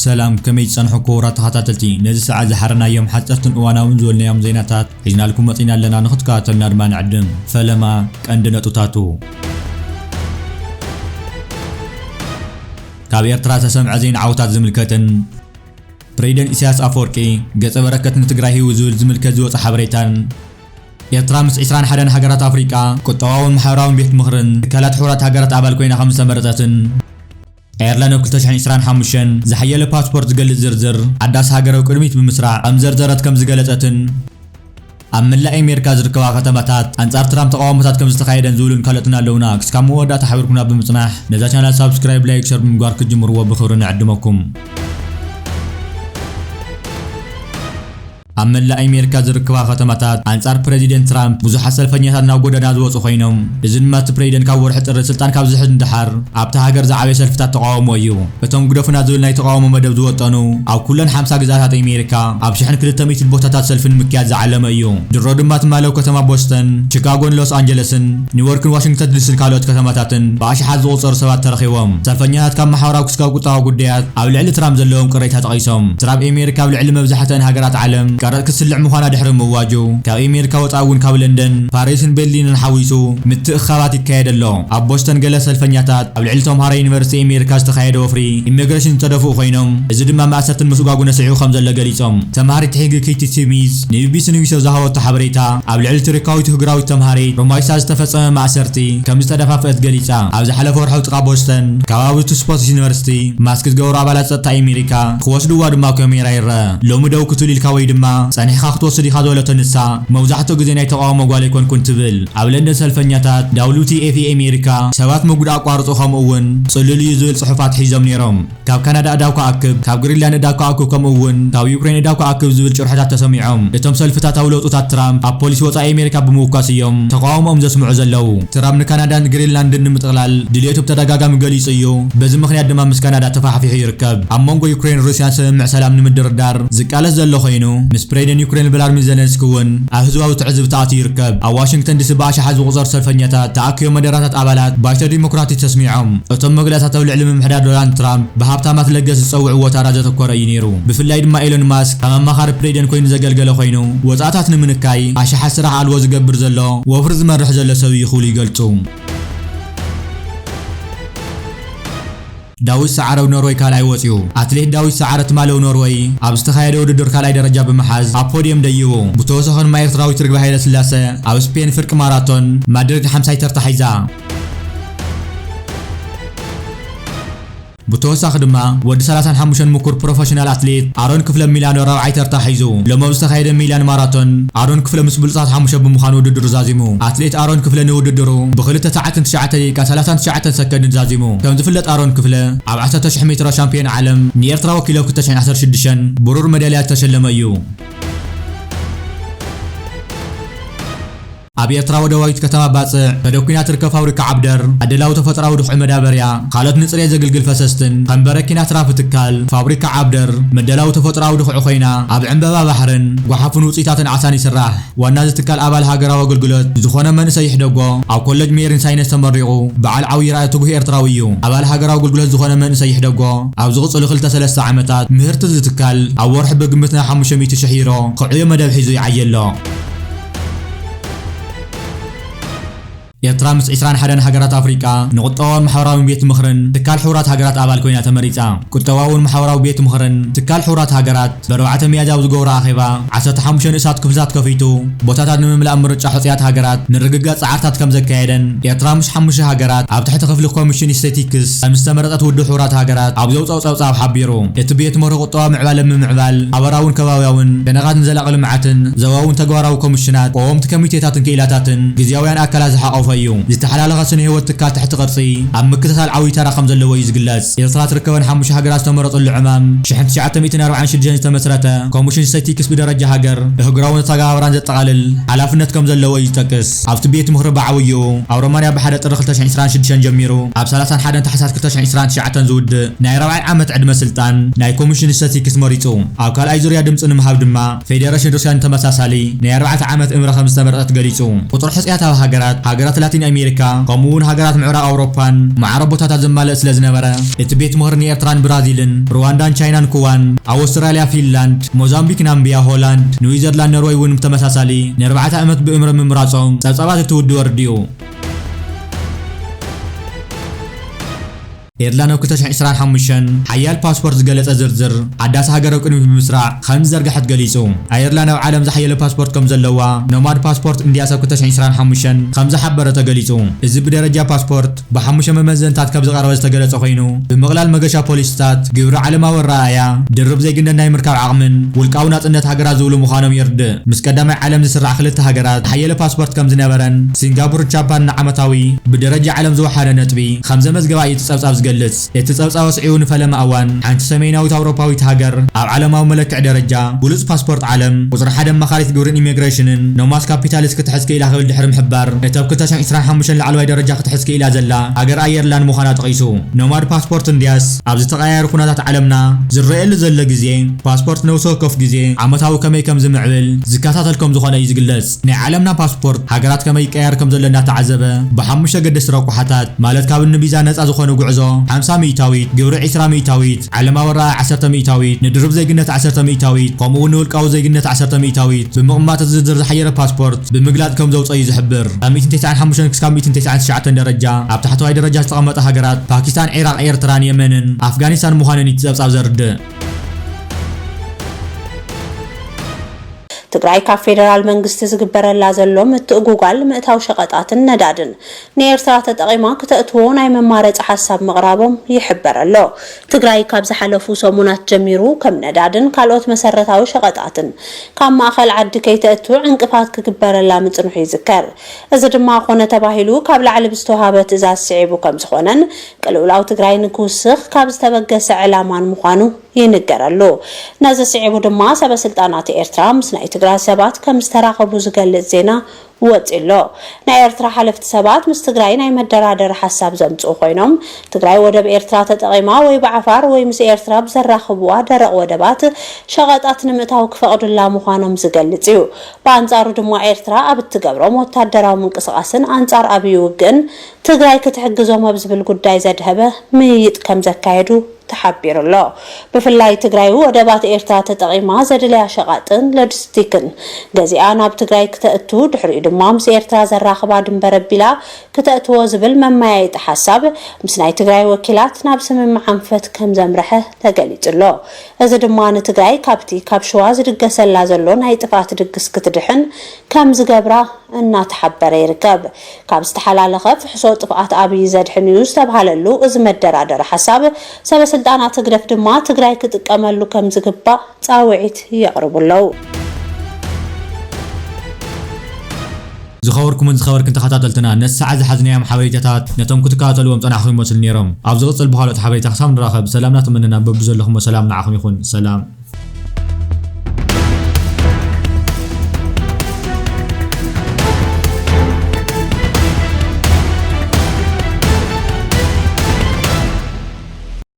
ሰላም፣ ከመይ ትጸንሑ ክቡራት ተኸታተልቲ? ነዚ ሰዓት ዝሓረናዮም ሓጸርትን እዋናውን ዝበልናዮም ዜናታት ሒዝናልኩም መጺና ኣለና፣ ንኽትከታተሉና ድማ ንዕድም። ፈለማ ቀንዲ ነጥብታቱ። ካብ ኤርትራ ዝተሰምዐ ዜና ዓወታት ዝምልከትን ፕሬዚደንት ኢሳያስ ኣፈወርቂ ገጸ በረከት ንትግራይ ሂቡ ዝብል ዝምልከት ዝወጸ ሓበሬታን ኤርትራ ምስ ዕስራን ሓደን ሃገራት ኣፍሪቃ ቁጠባውን ማሕበራውን ቤት ምኽርን ትካላት ሕቡራት ሃገራት ኣባል ኮይና ከም ዝተመረጸትን ኣየርላንድ ኣብ ክልተ ሽሕን ዕስራን ሓሙሽተን ዝሓየለ ፓስፖርት ዝገልጽ ዝርዝር ሓዳስ ሃገራዊ ቅድሚት ብምስራዕ ከም ዘርዘረት ከም ዝገለጸትን ኣብ መላእ ኣሜሪካ ዝርከባ ከተማታት ኣንጻር ትራምፕ ተቃውሞታት ከም ዝተኻየደን ዝብሉን ካልኦትን ኣለውና። ክስካብ መወዳእታ ሓቢርኩምና ብምጽናሕ ነዛ ቻናል ሳብስክራይብ፣ ላይክ፣ ሸር ብምግባር ክትጅምርዎ ብኽብሪ ንዕድመኩም። ኣብ መላእ ኣሜሪካ ዝርከባ ከተማታት ኣንጻር ፕሬዚደንት ትራምፕ ብዙሓት ሰልፈኛታት ናብ ጎደና ዝወጹ ኮይኖም፣ እዚ ድማ እቲ ፕሬዚደንት ካብ ወርሒ ጥሪ ስልጣን ካብ ዝሕዝ ንደሓር ኣብታ ሃገር ዝዓበየ ሰልፍታት ተቃውሞ እዩ። እቶም ግደፉና ዝብል ናይ ተቃውሞ መደብ ዝወጠኑ ኣብ ኩለን ሓምሳ ግዝኣታት ኣሜሪካ ኣብ ሽሕን ክልተ ሚእትን ቦታታት ሰልፊ ንምክያድ ዝዓለመ እዩ። ድሮ ድማ ትማሊ ኣብ ከተማ ቦስተን፣ ቺካጎን ሎስ ኣንጀለስን፣ ኒውዮርክን ዋሽንግተን ዲሲን ካልኦት ከተማታትን ብኣሽሓት ዝቑጸሩ ሰባት ተረኺቦም። ሰልፈኛታት ካብ ማሕበራዊ ክስካብ ቁጠባዊ ጉዳያት ኣብ ልዕሊ ትራምፕ ዘለዎም ቅሬታ ጠቒሶም። ትራምፕ ኣሜሪካ ኣብ ልዕሊ መብዛሕትአን ሃገራት ዓለም ቀረጥ ክትስልዕ ምዃና ድሕሪ ምእዋጁ፣ ካብ ኣሜሪካ ወጻኢ እውን ካብ ለንደን፣ ፓሪስን ቤርሊንን ሓዊሱ ምትእኽኻባት ይካየድ ኣሎ። ኣብ ቦስተን ገለ ሰልፈኛታት ኣብ ልዕሊ ተምሃሮ ዩኒቨርሲቲ ኣሜሪካ ዝተኻየደ ወፍሪ ኢሚግሬሽን ዝተደፍኡ ኮይኖም፣ እዚ ድማ ማእሰርትን ምስጓጉን ኣስዒቡ ከም ዘሎ ገሊጾም። ተምሃሪት ሕጊ ኬቲ ስሚዝ ንቢቢሲ ኒውስ ኣብ ዝሃበቶ ሓበሬታ፣ ኣብ ልዕሊ ቱርካዊት ህግራዊት ተምሃሪት ሮማይሳ ዝተፈጸመ ማእሰርቲ ከም ዝተደፋፍአት ገሊጻ። ኣብ ዝሓለፈ ወርሒ ኣብ ጥቓ ቦስተን፣ ከባቢ ቱስፖስ ዩኒቨርሲቲ፣ ማስክ ዝገበሩ ኣባላት ጸጥታ ኣሜሪካ ክወስድዋ ድማ ካሜራ ይረአ። ሎሚ ደው ክትብል ኢልካ ወይ ድማ ጸኒሕካ ክትወስድ ኢኻ ዝበለቶ ንሳ፣ መብዛሕትኡ ግዜ ናይ ተቃውሞ ጓል ኣይኮንኩን ትብል። ኣብ ለንደን ሰልፈኛታት ዳብሊው ቲ ኤፍ ኣሜሪካ ሰባት ምጉድ ኣቋርጹ ከምኡ እውን ጽሉል እዩ ዝብል ጽሑፋት ሒዞም ነይሮም። ካብ ካናዳ እዳው ክኣክብ፣ ካብ ግሪንላንድ እዳው ክኣክብ ከምኡ እውን ካብ ዩክሬን እዳው ክኣክብ ዝብል ጭርሖታት ተሰሚዖም። እቶም ሰልፍታት ኣብ ለውጥታት ትራምፕ ኣብ ፖሊሲ ወጻኢ ኣሜሪካ ብምውካስ እዮም ተቃውሞኦም ዘስምዑ ዘለዉ። ትራምፕ ንካናዳን ግሪንላንድን ንምጥቕላል ድልየቱ ብተደጋጋሚ ገሊጹ እዩ። በዚ ምኽንያት ድማ ምስ ካናዳ ተፋሕፊሑ ይርከብ። ኣብ መንጎ ዩክሬን ሩስያን ስምምዕ ሰላም ንምድርዳር ዝቃለስ ዘሎ ኮይኑ፣ ምስ ፕሬዚደንት ዩክሬን ቭላድሚር ዜለንስኪ እውን ኣብ ህዝባዊ ትዕዝብቲ ኣትዩ ይርከብ። ኣብ ዋሽንግተን ዲሲ ብኣሽሓት ዝቑጸሩ ሰልፈኛታት ተኣኪቦም መደራታት ኣባላት ባይቶ ዲሞክራቲክ ተስሚዖም። እቶም መግለጽታት ኣብ ልዕሊ ምምሕዳር ዶናልድ ትራምፕ ብሃብታማት ለገስ ዝጸውዕዎ ታራ ዘተኮረ እዩ ነይሩ። ብፍላይ ድማ ኤሎን ማስክ ከም ኣማኻሪ ፕሬዚደንት ኮይኑ ዘገልገለ ኮይኑ፣ ወጻእታት ንምንካይ ኣሽሓት ስራሕ ኣልቦ ዝገብር ዘሎ ወፍሪ ዝመርሕ ዘሎ ሰብ እዩ ክብሉ ይገልጹ። ዳዊት ሰዓረ ኣብ ኖርወይ ካልኣይ ወጺኡ። ኣትሌት ዳዊት ሰዓረ ትማሊ ኣብ ኖርወይ ኣብ ዝተኻየደ ውድድር ካልኣይ ደረጃ ብምሓዝ ኣብ ፖድየም ደይቡ። ብተወሳኺ ድማ ኤርትራዊት ርግቢ ሃይለስላሰ ኣብ ስፔን ፍርቂ ማራቶን ማድሪድ ሓምሳይ ተርታ ሒዛ። ብተወሳኺ ድማ ወዲ ሰላሳን ሓሙሽተን ምኩር ፕሮፌሽናል ኣትሌት ኣሮን ክፍለ ሚላኖ ራብዓይ ተርታ ሒዙ። ሎም ኣብ ዝተኻየደ ሚላን ማራቶን ኣሮን ክፍለ ምስ ብሉጻት ሓሙሽተ ብምዃን ውድድሩ ዛዚሙ። ኣትሌት ኣሮን ክፍለ ንውድድሩ ብክልተ ሰዓትን ትሽዓተ ደቂቃ ሰላሳን ትሽዓተን ሰከንድን ዛዚሙ። ከም ዝፍለጥ ኣሮን ክፍለ ኣብ ዓሰርተ ሽሕ ሜትሮ ሻምፒዮን ዓለም ንኤርትራ ወኪሉ ኣብ ክልተ ሽሕን ዓሰርተ ሽዱሽተን ብሩር መዳልያ ዝተሸለመ እዩ። ኣብ ኤርትራ ወደባዊት ከተማ ባጽዕ ተደኲና ትርከብ ፋብሪካ ዓብደር ኣደላዊ ተፈጥሮኣዊ ድኹዒ መዳበርያ፣ ካልኦት ንጽሬት ዘግልግል ፈሰስትን ከም በረኪና ትራፊ ትካል፣ ፋብሪካ ዓብደር መደላዊ ተፈጥሮኣዊ ድኹዒ ኮይና፣ ኣብ ዕምበባ ባሕርን ጓሓፍን ውጽኢታትን ዓሳን ይስራሕ። ዋና እዚ ትካል ኣባል ሃገራዊ ኣገልግሎት ዝኾነ መንእሰይ ይሕደጎ፣ ኣብ ኮሌጅ ሜሪን ሳይንስ ተመሪቑ፣ በዓል ዓብዪ ራእይ ትጉህ ኤርትራዊ እዩ። ኣባል ሃገራዊ ኣገልግሎት ዝኾነ መንእሰይ ይሕደጎ፣ ኣብ ዝቕጽሉ ክልተ ሰለስተ ዓመታት ምህርቲ እዚ ትካል ኣብ ወርሒ ብግምት ናይ ሓሙሽተ ሚእቲ ሽሕ ዩሮ ክዕዮ መደብ ሒዙ ይዓዪ ኣሎ። ኤርትራ ምስ ዕስራን ሓደን ሃገራት ኣፍሪቃ ንቁጠባውን ማሕበራውን ቤት ምኽርን ትካል ሕቡራት ሃገራት ኣባል ኮይና ተመሪጻ። ቁጠባውን ማሕበራዊ ቤት ምኽርን ትካል ሕቡራት ሃገራት ብኣርባዕተ ሚያዝያ ኣብ ዝገብሮ ኣኼባ ዓሰርተ ሓሙሽተ ንኡሳት ክፍልታት ከፊቱ ቦታታት ንምምላእ ምርጫ ሕጹያት ሃገራት ንርግጋጽ ጻዕርታት ከም ዘካየደን ኤርትራ ምስ ሓሙሽተ ሃገራት ኣብ ትሕቲ ክፍሊ ኮሚሽን ስቴቲክስ ከም ዝተመረጸት ውድብ ሕቡራት ሃገራት ኣብ ዘውጽኦ ጸብጻብ ሓቢሩ። እቲ ቤት ምኽሪ ቁጠባዊ ምዕባለ ብምምዕባል ሓባራውን ከባብያውን ሸነኻትን ዘላቒ ልምዓትን ዞባውን ተግባራዊ ኮሚሽናት፣ ቀወምቲ ኮሚቴታትን ክኢላታትን ግዝያውያን ኣካላት ዝሓቖፈ እዩ። ዝተሓላለኸ ስነ ህይወት ትካል ትሕቲ ቅርጺ ኣብ ምክትታል ዓብዪ ተራ ከም ዘለዎ እዩ ዝግለጽ። ኤርትራ ትርከበን ሓሙሽተ ሃገራት ዝተመረጹሉ ዕማም ሽሕን ትሽዓተ ሚእትን ኣርባዓን ሽዱሽተን ዝተመስረተ ኮሚሽን ስቴቲክስ ብደረጃ ሃገር እህግራውን ኣተገባብራን ዘጠቓልል ሓላፍነት ከም ዘለዎ እዩ ዝጠቅስ። ኣብቲ ቤት ምኽሪ ብዓብይኡ ኣብ ሮማንያ ብሓደ ጥሪ ክልተ ሽሕን ዕስራን ሽዱሽተን ጀሚሩ ኣብ ሰላሳን ሓደን ታሕሳስ ክልተ ሽሕን ዕስራን ትሽዓተን ዝውድእ ናይ ራብዓይ ዓመት ዕድመ ስልጣን ናይ ኮሚሽን ስታቲክስ መሪጹ። ኣብ ካልኣይ ዙርያ ድምጺ ንምሃብ ድማ ፌደሬሽን ሩስያ ንተመሳሳሊ ናይ ኣርባዕተ ዓመት እምረ ከም ዝተመረጸት ገሊጹ። ቁጽሪ ሕጽያታዊ ሃገራት፣ ሃገራት ላቲን ኣሜሪካ፣ ከምኡ እውን ሃገራት ምዕራብ ኣውሮፓን ማዕረ ቦታታት ዘማልእ ስለ ዝነበረ፣ እቲ ቤት ምህር ንኤርትራን ብራዚልን፣ ሩዋንዳን ቻይናን ኩባን፣ ኣውስትራልያ፣ ፊንላንድ፣ ሞዛምቢክ፣ ናምቢያ፣ ሆላንድ፣ ንዊዘርላንድ፣ ኖርወይ እውን ብተመሳሳሊ ንኣርባዕተ ዓመት ብእምሪ ምምራጾም ጸብጻባት እቲ ውድብ ኣረዲኡ። ኤርትራ ናብ ክልተ ሽሕን ዕስራን ሓሙሽተን ሓያል ፓስፖርት ዝገለጸ ዝርዝር ሓዳስ ሃገራዊ ቅድሚት ብምስራዕ ከም ዝዘርግሐት ገሊጹ። ኣየርላንድ ኣብ ዓለም ዝሓየለ ፓስፖርት ከም ዘለዋ ኖማድ ፓስፖርት እንድያስ ኣብ ክልተ ሽሕን ዕስራን ሓሙሽተን ከም ዝሓበረ ተገሊጹ። እዚ ብደረጃ ፓስፖርት ብሓሙሽተ መመዘንታት ከም ዝቐረበ ዝተገለጸ ኮይኑ፣ ብምቕላል መገሻ ፖሊሲታት፣ ግብሪ ዓለማዊ ኣረኣእያ፣ ድርብ ዜግነት ናይ ምርካብ ዓቕምን ውልቃዊ ናጽነት ሃገራት ዝብሉ ምዃኖም የርድእ። ምስ ቀዳማይ ዓለም ዝስራዕ ክልተ ሃገራት ዝሓየለ ፓስፖርት ከም ዝነበረን ሲንጋፖርን ጃፓንን ዓመታዊ ብደረጃ ዓለም ዝወሓደ ነጥቢ ከም ዘመዝገባ እዩ እቲ ጸብጻብ ዝገልጽ። እቲ ጸብጻብ ኣስዒቡ ንፈለማ እዋን ሓንቲ ሰሜናዊት ኣውሮፓዊት ሃገር ኣብ ዓለማዊ መለክዒ ደረጃ ብሉጽ ፓስፖርት ዓለም፣ ቁጽሪ ሓደ ኣማኻሪት ግብርን ኢሚግሬሽንን ኖማስ ካፒታሊስት ክትሕዝ ክኢላ ክብል ድሕሪ ምሕባር፣ እቲ ኣብ ክልተ ሽሕን ዕስራን ሓሙሽተን ላዕለዋይ ደረጃ ክትሕዝ ክኢላ ዘላ ሃገር ኣየርላንድ ምዃና ጠቒሱ። ኖማድ ፓስፖርት እንድያስ ኣብዚ ተቐያያሪ ኩነታት ዓለምና ዝረኣየሉ ዘሎ ግዜ ፓስፖርት ነብሲ ወከፍ ግዜ ዓመታዊ ከመይ ከም ዝምዕብል ዝከታተል ከም ዝኾነ እዩ ዝግለጽ። ናይ ዓለምና ፓስፖርት ሃገራት ከመይ ይቀያየር ከም ዘሎ እናተዓዘበ ብሓሙሽተ ገደስቲ ረቋሓታት ማለት ካብ ንቪዛ ነጻ ዝኾነ ጉዕዞ ሓምሳ ሚእታዊት፣ ግብሪ ዕስራ ሚእታዊት፣ ዓለማዊ ኣረኣእያ ዓሰርተ ሚእታዊት፣ ንድርብ ዜግነት ዓሰርተ ሚእታዊት፣ ከምኡ እውን ንውልቃዊ ዜግነት ዓሰርተ ሚእታዊት ብምቕማጥ እቲ ዝርዝር ዝሓየለ ፓስፖርት ብምግላጽ ከም ዘውፅኦ እዩ ዝሕብር። ካብ ሚእትን ተስዓን ሓሙሽተን ክሳብ ሚእትን ተስዓን ትሽዓተን ደረጃ ኣብ ታሕተዋይ ደረጃ ዝተቐመጣ ሃገራት ፓኪስታን፣ ዒራቕ፣ ኤርትራን የመንን ኣፍጋኒስታን ምዃነን እዩ እቲ ጸብጻብ ዘርድእ። ትግራይ ካብ ፌደራል መንግስቲ ዝግበረላ ዘሎ ምትእጉጓል ምእታው ሸቐጣትን ነዳድን ንኤርትራ ተጠቒማ ክተእትዎ ናይ መማረፂ ሓሳብ ምቕራቦም ይሕበር ኣሎ። ትግራይ ካብ ዝሓለፉ ሰሙናት ጀሚሩ ከም ነዳድን ካልኦት መሰረታዊ ሸቐጣትን ካብ ማእኸል ዓዲ ከይተእቱ ዕንቅፋት ክግበረላ ምፅንሑ ይዝከር። እዚ ድማ ኮነ ተባሂሉ ካብ ላዕሊ ብዝተዋሃበ ትእዛዝ ስዒቡ ከም ዝኾነን ቅልውላው ትግራይ ንክውስኽ ካብ ዝተበገሰ ዕላማን ምዃኑ ይንገረሉ። ነዚ ስዒቡ ድማ ሰበ ስልጣናት ኤርትራ ምስ ናይ ትግራይ ሰባት ከም ዝተራኸቡ ዝገልጽ ዜና ወጺ ኣሎ። ናይ ኤርትራ ሓለፍቲ ሰባት ምስ ትግራይ ናይ መደራደሪ ሓሳብ ዘምጽኡ ኮይኖም፣ ትግራይ ወደብ ኤርትራ ተጠቒማ ወይ ብዓፋር ወይ ምስ ኤርትራ ብዘራኽብዋ ደረቕ ወደባት ሸቐጣት ንምእታው ክፈቕዱላ ምዃኖም ዝገልጽ እዩ። ብኣንጻሩ ድማ ኤርትራ ኣብ እትገብሮም ወታደራዊ ምንቅስቓስን ኣንጻር ኣብይ ውግእን ትግራይ ክትሕግዞም ኣብ ዝብል ጉዳይ ዘድሀበ ምይይጥ ከም ዘካየዱ ተሓቢሩ ኣሎ። ብፍላይ ትግራይ ወደባት ኤርትራ ተጠቒማ ዘድልያ ሸቓጥን ሎጂስቲክን ገዚኣ ናብ ትግራይ ክተእቱ፣ ድሕሪኡ ድማ ምስ ኤርትራ ዘራኽባ ድንበር ኣቢላ ክተእትዎ ዝብል መመያየጢ ሓሳብ ምስ ናይ ትግራይ ወኪላት ናብ ስምምዕ ኣንፈት ከም ዘምርሐ ተገሊጹ ኣሎ። እዚ ድማ ንትግራይ ካብቲ ካብ ሽዋ ዝድገሰላ ዘሎ ናይ ጥፍኣት ድግስ ክትድሕን ከም ዝገብራ እናተሓበረ ይርከብ። ካብ ዝተሓላለኸ ፍሕሶ ጥፍኣት ኣብይ ዘድሕን እዩ ዝተብሃለሉ እዚ መደራደሪ ሓሳብ፣ ሰበ ስልጣናት ህግደፍ ድማ ትግራይ ክጥቀመሉ ከም ዝግባእ ጻውዒት የቕርቡ ኣለዉ። ዝኸበርኩምን ዝኸበርክን ተኸታተልትና፣ ነቲ ሰዓት ዝሓዝናዮም ሓበሬታታት ነቶም ክትከታተልዎም ጸናሕኩም ይመስሉ ነይሮም። ኣብ ዝቕጽል ብኻልኦት ሓበሬታ ክሳብ ንራኸብ፣ ሰላምና ትምንና፣ በብዘለኹሞ ሰላም ንዓኹም ይኹን። ሰላም።